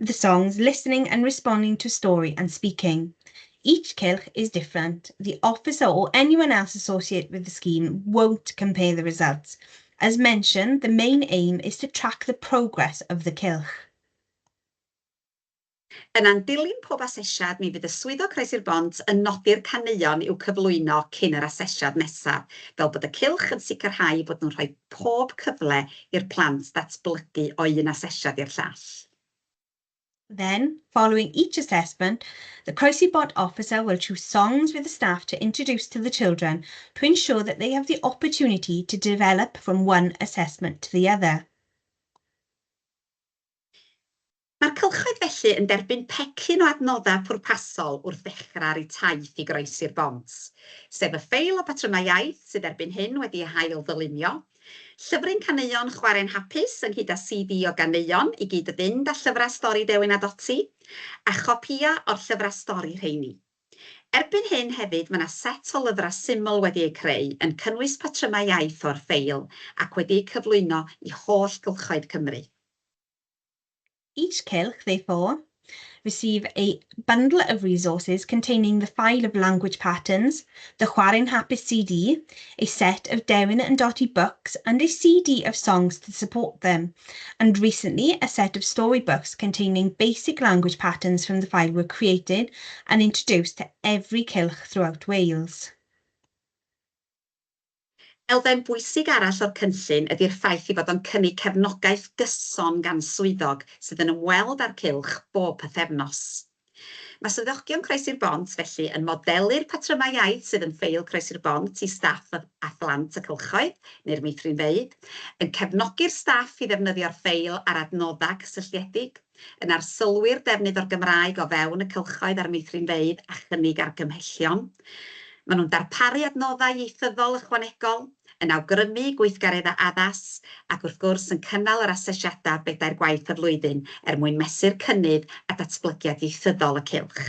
the songs, listening and responding to story and speaking. Each Cylch is different. The officer or anyone else associated with the scheme won't compare the results. As mentioned, the main aim is to track the progress of the Cylch. Yna'n dilyn pob asesiad, mi fydd y swyddog Croesi'r Bont yn nodi'r caneuon i'w cyflwyno cyn yr asesiad nesaf, fel bod y cylch yn sicrhau bod nhw'n rhoi pob cyfle i'r plant ddatblygu o un asesiad i'r llall. Then, following each assessment, the Croesi'r Bont officer will choose songs with the staff to introduce to the children to ensure that they have the opportunity to develop from one assessment to the other. Mae'r cylchoedd felly yn derbyn pecyn o adnoddau pwrpasol wrth ddechrau ar eu taith i groesi'r bont, sef y ffeil o patrymau iaith sydd erbyn hyn wedi ei hail ddylunio, llyfryn caneuon Chwarae'n Hapus ynghyd â CD o ganeuon i gyd fynd â llyfrau stori Dewin a Doti, a chopïau o'r llyfrau stori rheini. Erbyn hyn hefyd mae yna set o lyfrau syml wedi eu creu yn cynnwys patrymau iaith o'r ffeil ac wedi eu cyflwyno i holl gylchoedd Cymru. Each Cylch, therefore, receive a bundle of resources containing the file of language patterns, the Chwarae'n Hapus CD, a set of Dewin and Dotty books, and a CD of songs to support them. And recently, a set of storybooks containing basic language patterns from the file were created and introduced to every Cylch throughout Wales. Elfen bwysig arall o'r cynllun ydy'r ffaith ei fod o'n cynnig cefnogaeth gyson gan swyddog sydd yn ymweld â'r cylch bob pythefnos. Mae swyddogion Croesi'r Bont felly yn modelu'r patrymau iaith sydd yn ffeil Croesi'r Bont i staff a phlant y cylchoedd neu'r meithrinfeydd, yn cefnogi'r staff i ddefnyddio'r ffeil a'r adnoddau cysylltiedig, yn arsylwi'r defnydd o'r Gymraeg o fewn y cylchoedd a'r meithrinfeydd a chynnig argymhellion. Maen nhw'n darparu adnoddau ieithyddol ychwanegol, yn awgrymu gweithgareddau addas ac wrth gwrs yn cynnal yr asesiadau bedair gwaith y flwyddyn er mwyn mesur cynnydd a datblygiad ieithyddol y cylch.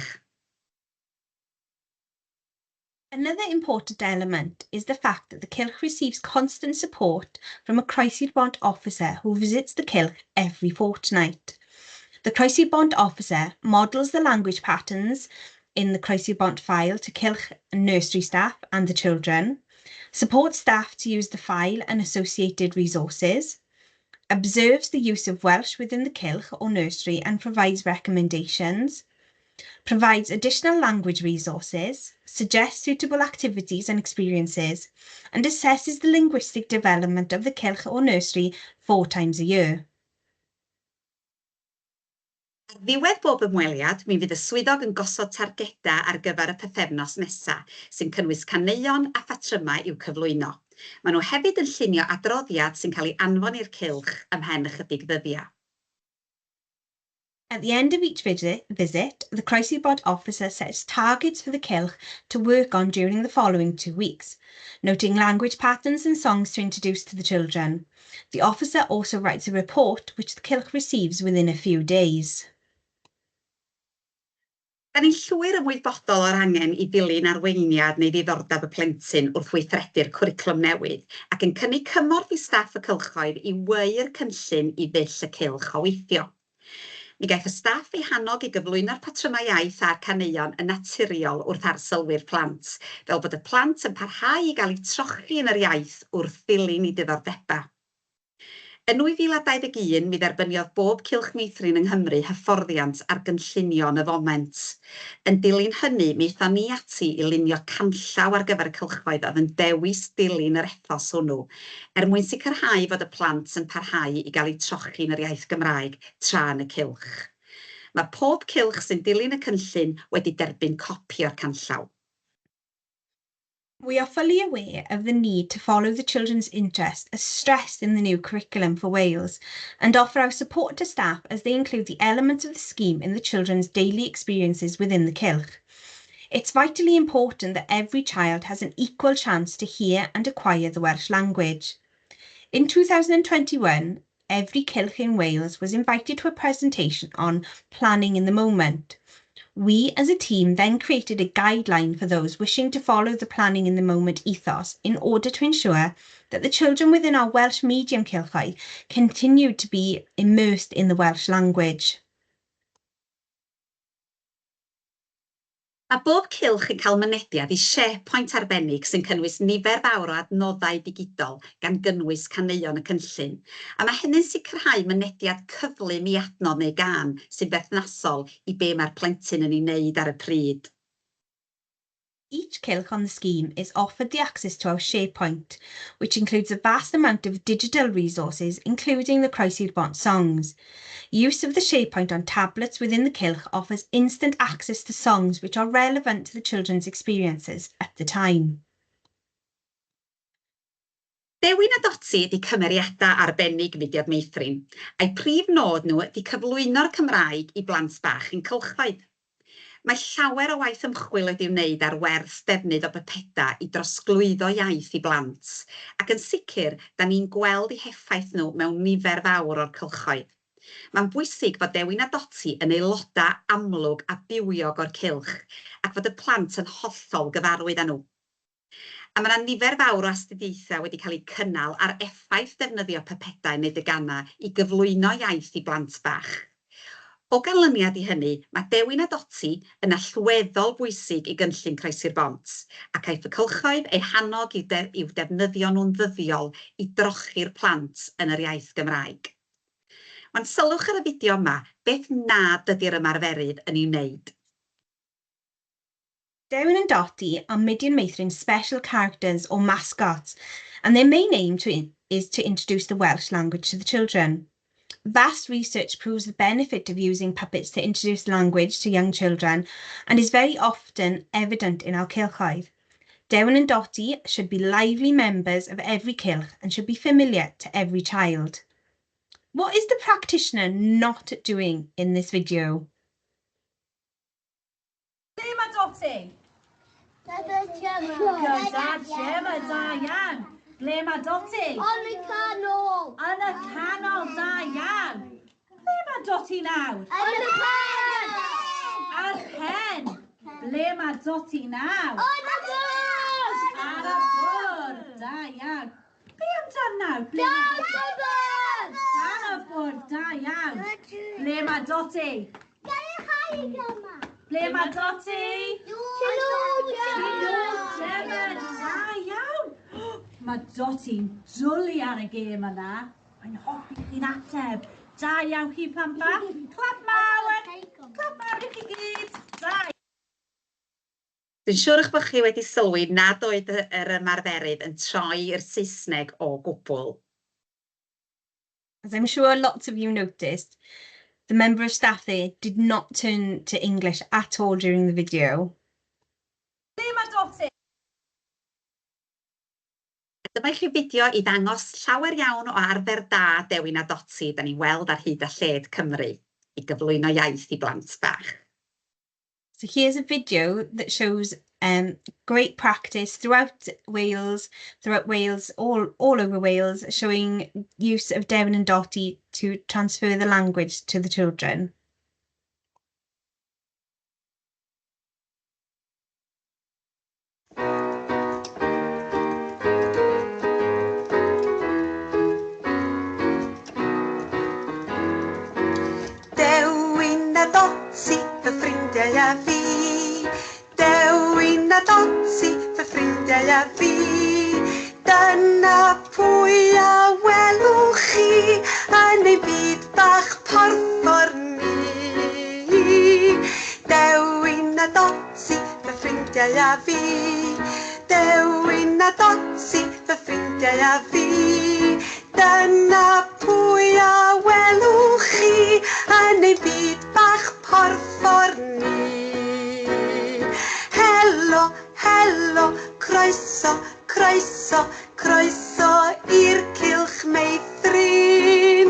Another important element is the fact that the Cylch receives constant support from a Croesi'r Bont officer who visits the Cylch every fortnight. The Croesi'r Bont officer models the language patterns in the Croesi'r Bont file to Cylch nursery staff and the children, supports staff to use the file and associated resources, observes the use of Welsh within the Cylch or nursery and provides recommendations, provides additional language resources, suggests suitable activities and experiences, and assesses the linguistic development of the Cylch or nursery 4 times a year. Ar ddiwedd bob ymweliad, mi fydd y swyddog yn gosod targedau ar gyfer y pythefnos nesaf, sy'n cynnwys caneuon a phatrymau i'w cyflwyno. Maen nhw hefyd yn llunio adroddiad sy'n cael ei anfon i'r cylch ymhen ychydig ddyddiau. At the end of each visit, the Croesi'r Bont officer sets targets for the cylch to work on during the following 2 weeks, noting language patterns and songs to introduce to the children. The officer also writes a report which the cylch receives within a few days. Da ni'n llwyr ymwybodol o'r angen i ddilyn arweiniad neu ddiddordeb y plentyn wrth weithredu'r cwricwlwm newydd ac yn cynnig cymorth i staff y cylchoedd i weu'r cynllun i ddull y cylch o weithio. Mi gaiff y staff eu hannog i gyflwyno'r patrymau iaith a'r caneuon yn naturiol wrth arsylwi'r plant, fel bod y plant yn parhau i gael eu trochi yn yr iaith wrth ddilyn eu diddordebau. Yn 2021, mi dderbyniodd bob cylch meithrin yng Nghymru hyfforddiant ar gynllunio yn y foment. Yn dilyn hynny, mi aethon ni ati i lunio canllaw ar gyfer y cylchoedd oedd yn dewis dilyn yr ethos hwnnw, er mwyn sicrhau fod y plant yn parhau i gael eu trochi yn yr iaith Gymraeg tra yn y cylch. Mae pob cylch sy'n dilyn y cynllun wedi derbyn copi o'r canllaw. We are fully aware of the need to follow the children's interest as stressed in the new curriculum for Wales and offer our support to staff as they include the elements of the scheme in the children's daily experiences within the cylch. It's vitally important that every child has an equal chance to hear and acquire the Welsh language. In 2021, every cylch in Wales was invited to a presentation on planning in the moment. We as a team then created a guideline for those wishing to follow the planning in the moment ethos in order to ensure that the children within our Welsh medium cylchoedd continued to be immersed in the Welsh language. Mae bob cylch yn cael mynediad i SharePoint arbennig sy'n cynnwys nifer fawr o adnoddau digidol gan gynnwys caneuon y cynllun, a mae hynny'n sicrhau mynediad cyflym i adnodd neu gân sy'n berthnasol i be mae'r plentyn yn ei wneud ar y pryd. Each cylch on the scheme is offered the access to our SharePoint, which includes a vast amount of digital resources, including the Croesi'r Bont songs. Use of the SharePoint on tablets within the cylch offers instant access to songs which are relevant to the children's experiences at the time. Dewin a Doti ydy cymeriadau arbennig Mudiad Meithrin, a'u prif nod nhw ydy cyflwyno'r Cymraeg i blant bach yn cylchoedd. Mae llawer o waith ymchwil wedi'i wneud ar werth defnydd o bypedau i drosglwyddo iaith i blant, ac yn sicr, da ni'n gweld eu heffaith nhw mewn nifer fawr o'r cylchoedd. Mae'n bwysig fod Dewin a Doti yn aelodau amlwg a bywiog o'r cylch, ac fod y plant yn hollol gyfarwydd â nhw. A mae yna nifer fawr o astudiaethau wedi cael eu cynnal ar effaith defnyddio pypedau neu deganau i gyflwyno iaith i blant bach. O ganlyniad i hynny, mae Dewin a Doti yn allweddol bwysig i gynllun Croesi'r Bont, ac aiff y cylchoedd eu hannog i'w defnyddio nhw'n ddyddiol i drochi'r plant yn yr iaith Gymraeg. Wan sylwch ar y fideo yma, beth nad ydy'r ymarferydd yn ei wneud. Dewin and Dotty are Mudiad Meithrin special characters or mascots, and their main aim is to introduce the Welsh language to the children. Vast research proves the benefit of using puppets to introduce language to young children and is very often evident in our cylchoedd. Dewin and Dotty should be lively members of every cylch and should be familiar to every child. What is the practitioner not doing in this video? Ble mae Dotty? Gyda Gemma, da iawn. Ble mae Dotty? Yn y canol. Yn y canol, da iawn. Ble mae Dotty nawr? Yn y pen. Ar pen. Ble mae Dotty nawr? Yn y bwrdd. Ar y bwrdd, da iawn. Be amdan nawr? Ble Dan y bwrdd. Dan y bwrdd, da iawn. Ble mae Dotty? Ble mae Dotty? Gemma, da iawn. Mae Dotty'n dwlu ar y gêm yna. Mae'n hoffi chi'n ateb. Da iawn chi plant bach. Clap mawr. Clap mawr i chi gyd. Da. Dwi'n siŵr eich bod chi wedi sylwi nad oedd yr ymarferydd yn troi i'r Saesneg o gwbl. As I'm sure lots of you noticed, the member of staff there did not turn to English at all during the video. Ble mae Dotty? Dyma i chi fideo i ddangos llawer iawn o arfer da Dewin a Doti da ni'n weld ar hyd a lled Cymru. i gyflwyno iaith i blant bach. So here's a video that shows great practice throughout Wales, throughout Wales, all, all over Wales, showing use of Dewin and Dotty to transfer the language to the children. Dewin a Dotty, fy ffrindiau a fi. Dewin a Dotty, fy ffrindiau a fi. Dyna pwy a welwch chi yn ein byd bach porffor ni. Dewin a Dotty, fy ffrindiau a fi. Dewin a Dotty, fy ffrindiau a fi. Dyna pwy a welwch chi yn ein byd bach porffor ni. Helo, helo, croeso, croeso, croeso i'r cylch meithrin.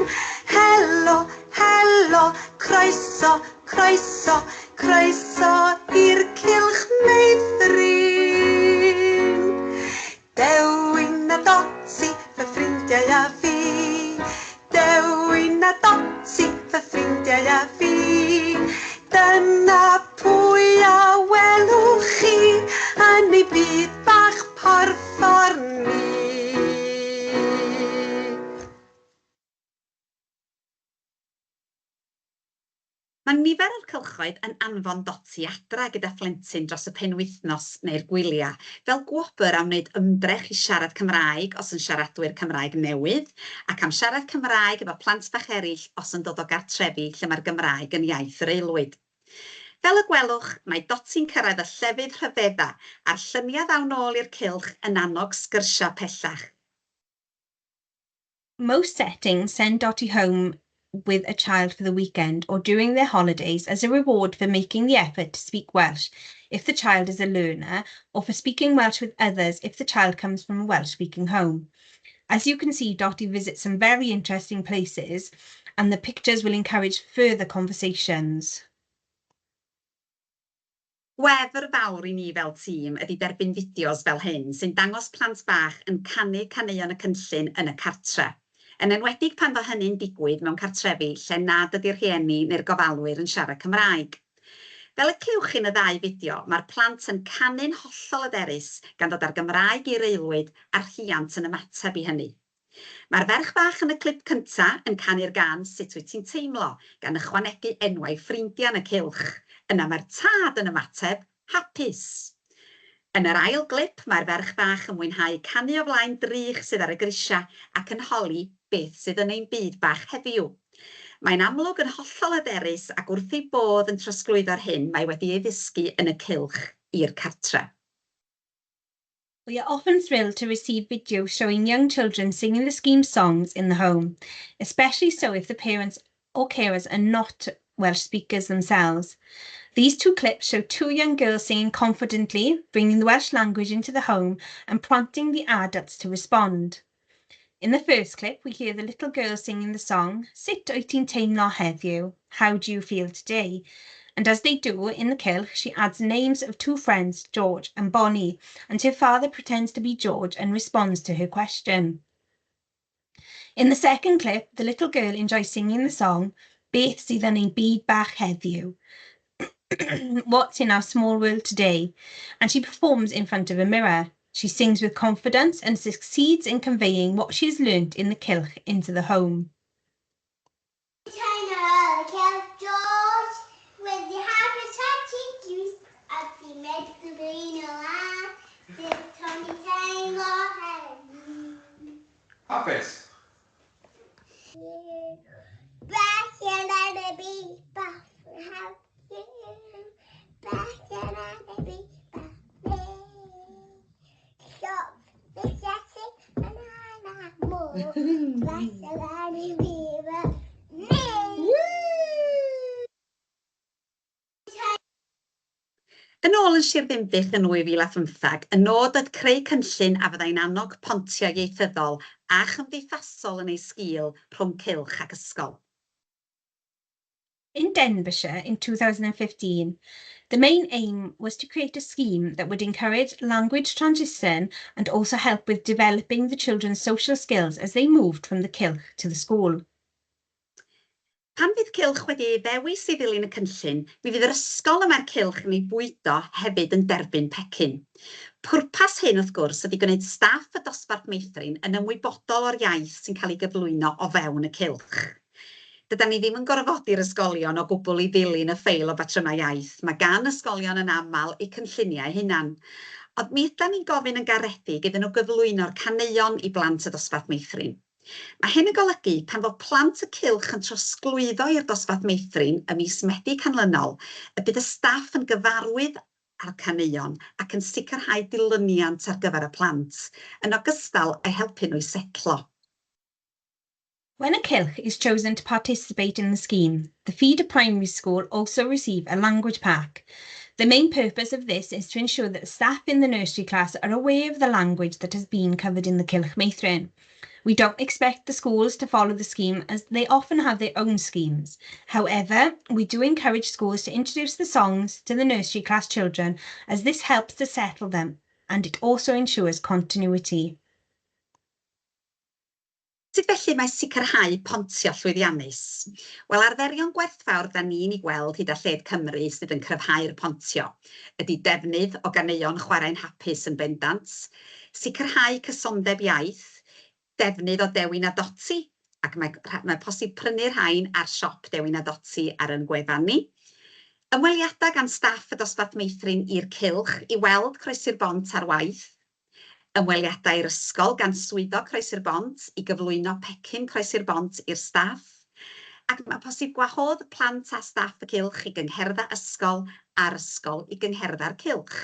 Helo, helo, croeso, croeso, croeso i'r cylch meithrin. Dewin a Dotty, fy ffrindiau a fi. Dewin a Dotty, fy ffrindiau a fi. Dyna pwy a welwch chi yn ei byd bach porffor ni. Mae nifer o'r cylchoedd yn anfon Doti adra gyda phlentyn dros y penwythnos neu'r gwyliau, fel gwobr am wneud ymdrech i siarad Cymraeg os yn siaradwyr Cymraeg newydd, ac am siarad Cymraeg efo plant bach eraill os yn dod o gartrefi lle mae'r Gymraeg yn iaith yr aelwyd. Fel y gwelwch, mae Doti'n cyrraedd y llefydd rhyfedda, a'r lluniau ddaw nôl i'r cylch yn annog sgyrsiau pellach. Most settings send Dotty home with a child for the weekend or during their holidays as a reward for making the effort to speak Welsh if the child is a learner, or for speaking Welsh with others if the child comes from a Welsh-speaking home. As you can see, Dotty visits some very interesting places, and the pictures will encourage further conversations. Gwefr fawr i ni fel tîm ydy derbyn fideos fel hyn sy'n dangos plant bach yn canu caneuon y cynllun yn y cartre. Yn enwedig pan fo hynny'n digwydd mewn cartrefi lle nad ydy'r rhieni neu'r gofalwyr yn siarad Cymraeg. Fel y clywch chi yn y ddau fideo, mae'r plant yn canu'n hollol hyderus gan ddod â'r Gymraeg i'r aelwyd a'r rhiant yn ymateb i hynny. Mae'r ferch fach yn y clip cynta yn canu'r gân Sut Wyt Ti'n Teimlo, gan ychwanegu enwau ffrindiau yn y cylch. Yna mae'r tad yn ymateb, hapus. Yn yr ail glip, mae'r ferch fach yn mwynhau canu o flaen drych sydd ar y grisiau ac yn holi beth sydd yn ein byd bach heddiw. Mae'n amlwg yn hollol hyderus ac wrth ei bodd yn trosglwyddo'r hyn mae wedi ei ddysgu yn y cylch i'r cartre. We are often thrilled to receive videos showing young children singing the scheme songs in the home, especially so if the parents or carers are not Welsh speakers themselves. These two clips show two young girls singing confidently, bringing the Welsh language into the home and prompting the adults to respond. In the first clip, we hear the little girl singing the song, Sut wyt ti'n teimlo heddiw? How do you feel today? And as they do in the cylch, she adds names of two friends, George and Bonnie, and her father pretends to be George and responds to her question. In the second clip, the little girl enjoys singing the song, Beth sydd yn ein byd bach heddiw? What's in our small world today? And she performs in front of a mirror. She sings with confidence and succeeds in conveying what she has learnt in the cylch into the home. George wedi hapus a ti a ti'n meddwl a sut o'n i'n teimlo heddiw. Hapus? Beth yn y byd bach heddiw. Beth yn y byd bach Siop, busnesu, banana, môr. Beth yn y byd bach ni. Yn ôl yn Sir Ddinbych yn 2015, y nod oedd creu cynllun a fyddai'n annog pontio ieithyddol a chymdeithasol yn ei sgil rhwng cylch ac ysgol. In Denbighshire in 2015, the main aim was to create a scheme that would encourage language transition and also help with developing the children's social skills as they moved from the cylch to the school. Pan fydd cylch wedi ei ddewis i ddilyn y cynllun, mi fydd yr ysgol y mae'r cylch yn ei bwydo hefyd yn derbyn pecyn. Pwrpas hyn, wrth gwrs, ydy gwneud staff y dosbarth meithrin yn ymwybodol o'r iaith sy'n cael ei gyflwyno o fewn y cylch. Dydan ni ddim yn gorfodi'r ysgolion o gwbl i ddilyn y ffeil o batrymau iaith, mae gan ysgolion yn aml eu cynlluniau eu hunain. Ond mi ydan ni'n gofyn yn garedig iddyn nhw gyflwyno'r caneuon i blant y dosbarth meithrin. Mae hyn yn golygu pan fo plant y cylch yn trosglwyddo i'r dosbarth meithrin y mis Medi canlynol, y bydd y staff yn gyfarwydd â'r caneuon ac yn sicrhau dilyniant ar gyfer y plant, yn ogystal â'u helpu nhw i setlo. When a cylch is chosen to participate in the scheme, the feeder primary school also receive a language pack. The main purpose of this is to ensure that staff in the nursery class are aware of the language that has been covered in the Cylch Meithrin. We don't expect the schools to follow the scheme as they often have their own schemes. However, we do encourage schools to introduce the songs to the nursery class children as this helps to settle them and it also ensures continuity. Sut felly mae sicrhau pontio llwyddiannus? Wel, arferion gwerthfawr da ni'n ei gweld hyd a lled Cymru sydd yn cryfhau'r pontio ydy defnydd o ganeuon chwarae'n hapus yn bendant, sicrhau cysondeb iaith, defnydd o Dewin a Doti, ac mae, mae posib prynu'r rhain ar siop Dewin a Doti ar yn gwefan ni. Ymweliadau gan staff y dosbarth meithrin i'r cylch i weld croesi'r bont ar waith, Ymweliadau i'r ysgol gan swyddog Croesi'r Bont i gyflwyno pecyn Croesi'r Bont i'r staff, ac mae posib gwahodd plant a staff y cylch i gyngherddau ysgol a'r ysgol i gyngherddau'r cylch.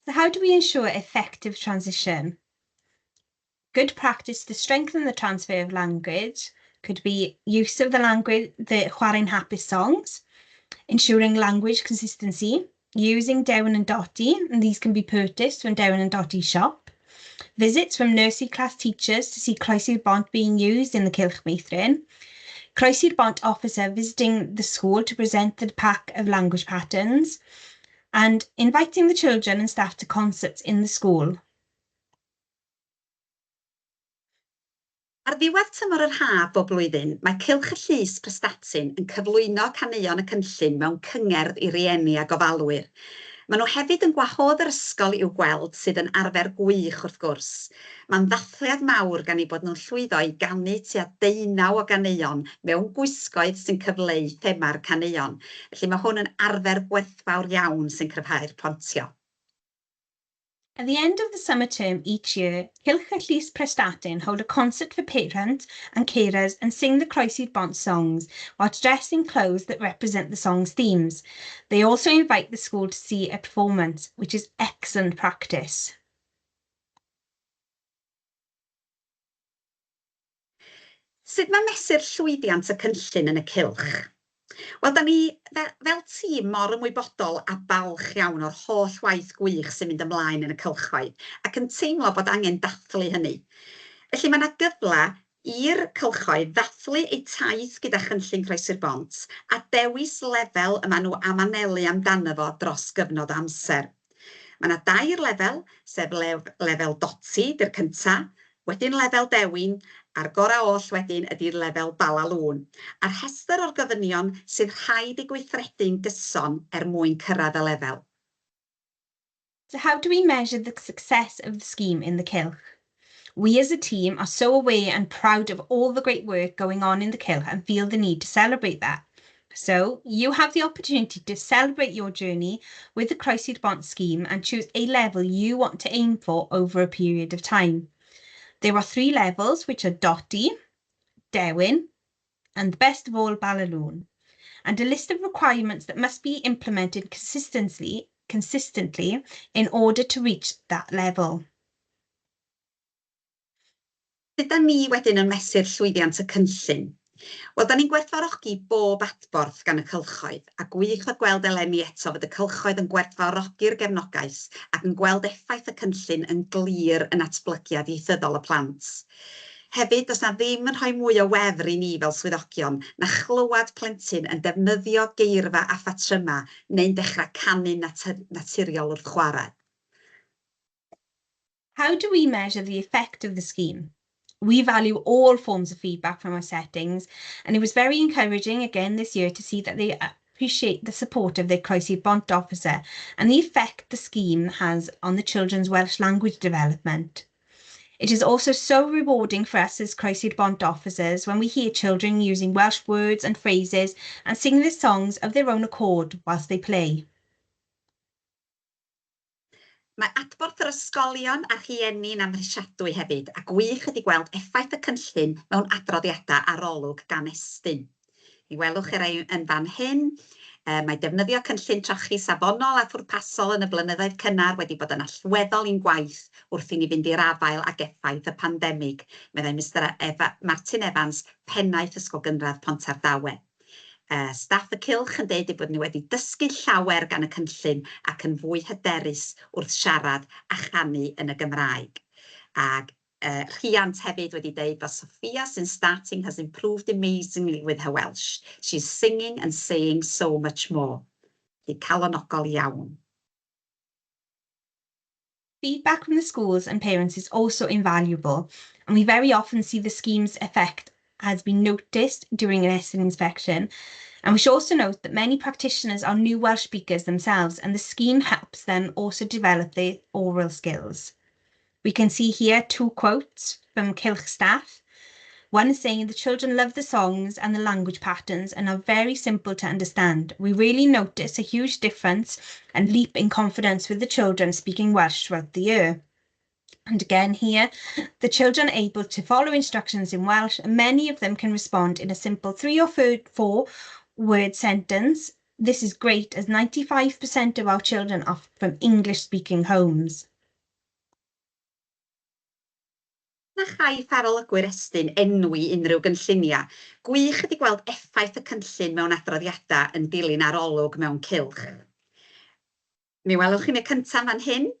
So how do we ensure effective transition? Good practice to strengthen the transfer of language could be use of the language, the Chwarae'n Hapus songs, ensuring language consistency, using Dewin and Dotty, and these can be purchased from Dewin and Dotty shop, visits from nursery class teachers to see Croesi'r Bont being used in the Cylch Meithrin, Croesi'r Bont officer visiting the school to present the pack of language patterns, and inviting the children and staff to concerts in the school. Ar ddiwedd tymor yr haf bob blwyddyn, mae Cylch y Llys Prestatyn yn cyflwyno caneuon y cynllun mewn cyngerdd i rieni a gofalwyr. Maen nhw hefyd yn gwahodd yr ysgol i'w gweld, sydd yn arfer gwych wrth gwrs. Mae'n ddathliad mawr gan eu bod nhw'n llwyddo i ganu tua deunaw o ganeuon mewn gwisgoedd sy'n cyfleu thema'r caneuon. Felly mae hwn yn arfer gwerthfawr iawn sy'n cryfhau'r pontio. At the end of the summer term each year, Cylch y Llys Prestatyn hold a concert for parents and carers and sing the Croesi'r Bont songs whilst dressed in clothes that represent the song's themes. They also invite the school to see a performance, which is excellent practice. Sut mae mesur llwyddiant y cynllun yn y cylch? Wel, da ni fel, fel tîm mor ymwybodol a balch iawn o'r holl waith gwych sy'n mynd ymlaen yn y cylchoedd ac yn teimlo bod angen dathlu hynny. Felly mae yna gyfle i'r cylchoedd ddathlu eu taith gyda chynllun Croesi'r Bont a dewis lefel y maen nhw am anelu amdano fo dros gyfnod o amser. Mae yna dair lefel, sef lefel Doti, 'di'r cynta, wedyn lefel Dewin, a'r gorau oll wedyn ydi'r lefel Balalŵn, a rhestr o'r gofynion sydd rhaid eu gweithredu'n gyson er mwyn cyrraedd y lefel. So how do we measure the success of the scheme in the Cylch? We as a team are so aware and proud of all the great work going on in the Cylch and feel the need to celebrate that. So you have the opportunity to celebrate your journey with the Croesi'r Bont scheme and choose a level you want to aim for over a period of time. There are three levels, which are Dotty, Dewin, and the best of all, Balaloon, and a list of requirements that must be implemented consistently, consistently in order to reach that level. Sut 'dan ni wedyn yn mesur llwyddiant y cynllun? Wel, 'dan ni'n gwerthfawrogi bob adborth gan y cylchoedd, a gwych oedd gweld eleni eto fod y cylchoedd yn gwerthfawrogi'r gefnogaeth ac yn gweld effaith y cynllun yn glir yn natblygiad ieithyddol y plant. Hefyd, does 'na ddim yn rhoi mwy o wefr i ni fel swyddogion na chlywed plentyn yn defnyddio geirfa a phatrymau neu'n dechrau canu'n naturiol wrth chwarae. How do we measure the effect of the scheme? We value all forms of feedback from our settings, and it was very encouraging again this year to see that they appreciate the support of their Croesi'r Bont officer and the effect the scheme has on the children's Welsh language development. It is also so rewarding for us as Croesi'r Bont officers when we hear children using Welsh words and phrases and singing the songs of their own accord whilst they play. Mae adborth yr ysgolion a'r rhieni'n amhrisiadwy hefyd, a gwych ydy gweld effaith y cynllun mewn adroddiadau arolwg gan Estyn. Mi welwch chi rai yn fan hyn. Mae defnyddio cynllun trochi safonol a phwrpasol yn y blynyddoedd cynnar wedi bod yn allweddol i'n gwaith wrth i ni fynd i'r afael ag effaith y pandemig, meddai Mister Martin Evans, pennaeth Ysgol Gynradd Pontardawe. Staff y cylch yn deud eu bod nhw wedi dysgu llawer gan y cynllun ac yn fwy hyderus wrth siarad a chanu yn y Gymraeg. Ac rhiant hefyd wedi deud bod Sophia since starting has improved amazingly with her Welsh. She's singing and saying so much more. Felly calonogol iawn. Feedback from the schools and parents is also invaluable, and we very often see the scheme's effect has been noticed during an Estyn inspection. And we should also note that many practitioners are new Welsh speakers themselves, and the scheme helps them also develop their oral skills. We can see here two quotes from Cylch staff. One saying the children love the songs and the language patterns and are very simple to understand. We really notice a huge difference and leap in confidence with the children speaking Welsh throughout the year. And again here, the children are able to follow instructions in Welsh, and many of them can respond in a simple 3 or 4 word sentence. This is great, as 95% of our children are from English speaking homes. Na chaiff arolygwyr Estyn enwi unrhyw gynlluniau. Gwych ydy gweld effaith y cynllun mewn adroddiadau yn dilyn arolwg mewn cylch. Mi welwch chi'n y cyntaf fan hyn,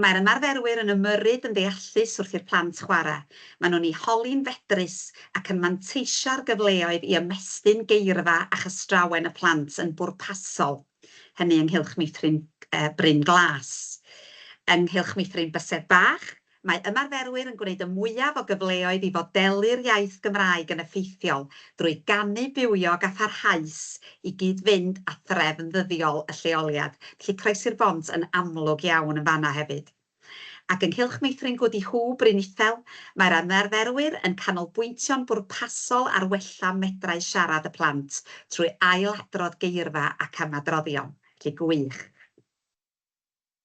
mae'r ymarferwyr yn ymyrryd yn ddeallus wrth i'r plant chwarae. Maen nhw'n eu holi'n fedrus ac yn manteisio ar gyfleoedd i ymestyn geirfa a chystrawen y plant yn bwrpasol, hynny ynghylch meithrin Bryn Glas. Ynghylch meithrin Bysedd Bach, mae ymarferwyr yn gwneud y mwyaf o gyfleoedd i fodelu'r iaith Gymraeg yn effeithiol drwy ganu bywiog a pharhaus i gyd-fynd â threfn ddyddiol y lleoliad, felly croesi'r bont yn amlwg iawn yn fan'na hefyd. Ac ynghylch meithrin Gwdihŵ Bryn Ithel, mae'r ymarferwyr yn canolbwyntio'n bwrpasol ar wella medrau siarad y plant trwy ail-adrodd geirfa ac ymadroddion. Felly gwych.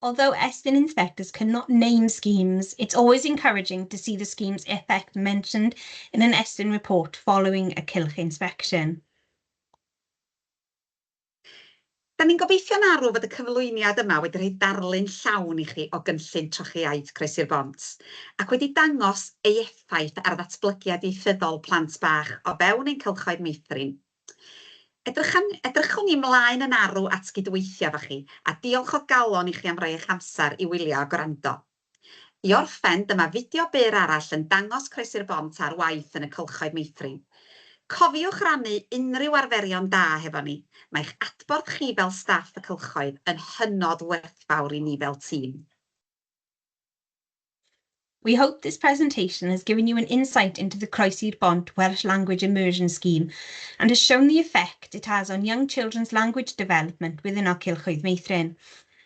Although Estyn inspectors cannot name schemes, it's always encouraging to see the scheme's effect mentioned in an Estyn report following a Cylch inspection. Da ni'n gobeithio'n arw fod y cyflwyniad yma wedi rhoi darlun llawn i chi o gynllun trochi iaith Croesi'r Bont, ac wedi dangos ei effaith ar ddatblygiad ieithyddol plant bach o fewn ein cylchoedd meithrin. Edrychan, edrychwn ni mlaen yn arw at gydweithio efo chi, a diolch o galon i chi am roi eich amser i wylio a gwrando. I orffen, dyma fideo byr arall yn dangos Croesi'r Bont ar waith yn y cylchoedd meithrin. Cofiwch rannu unrhyw arferion da hefo ni, mae'ch adborth chi fel staff y cylchoedd yn hynod werthfawr i ni fel tîm. We hope this presentation has given you an insight into the Croesi'r Bont Welsh Language Immersion Scheme and has shown the effect it has on young children's language development within our Cylchoedd Meithrin.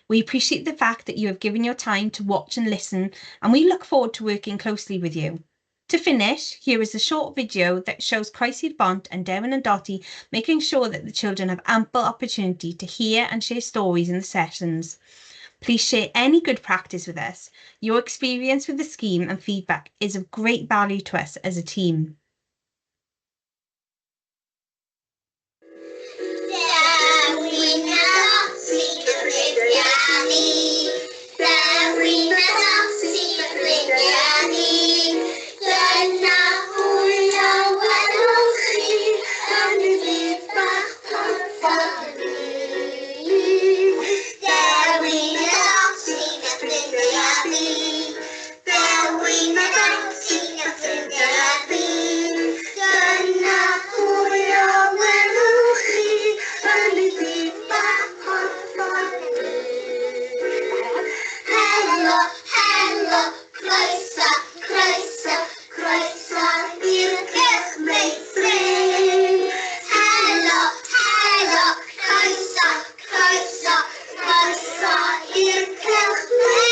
We appreciate the fact that you have given your time to watch and listen, and we look forward to working closely with you. To finish, here is a short video that shows Croesi'r Bont and Devon and Dotty making sure that the children have ample opportunity to hear and share stories in the sessions. Please share any good practice with us. Your experience with the scheme and feedback is of great value to us as a team. Dewin a Dotty a ffrindiau a fi. Croeso i'r cylch.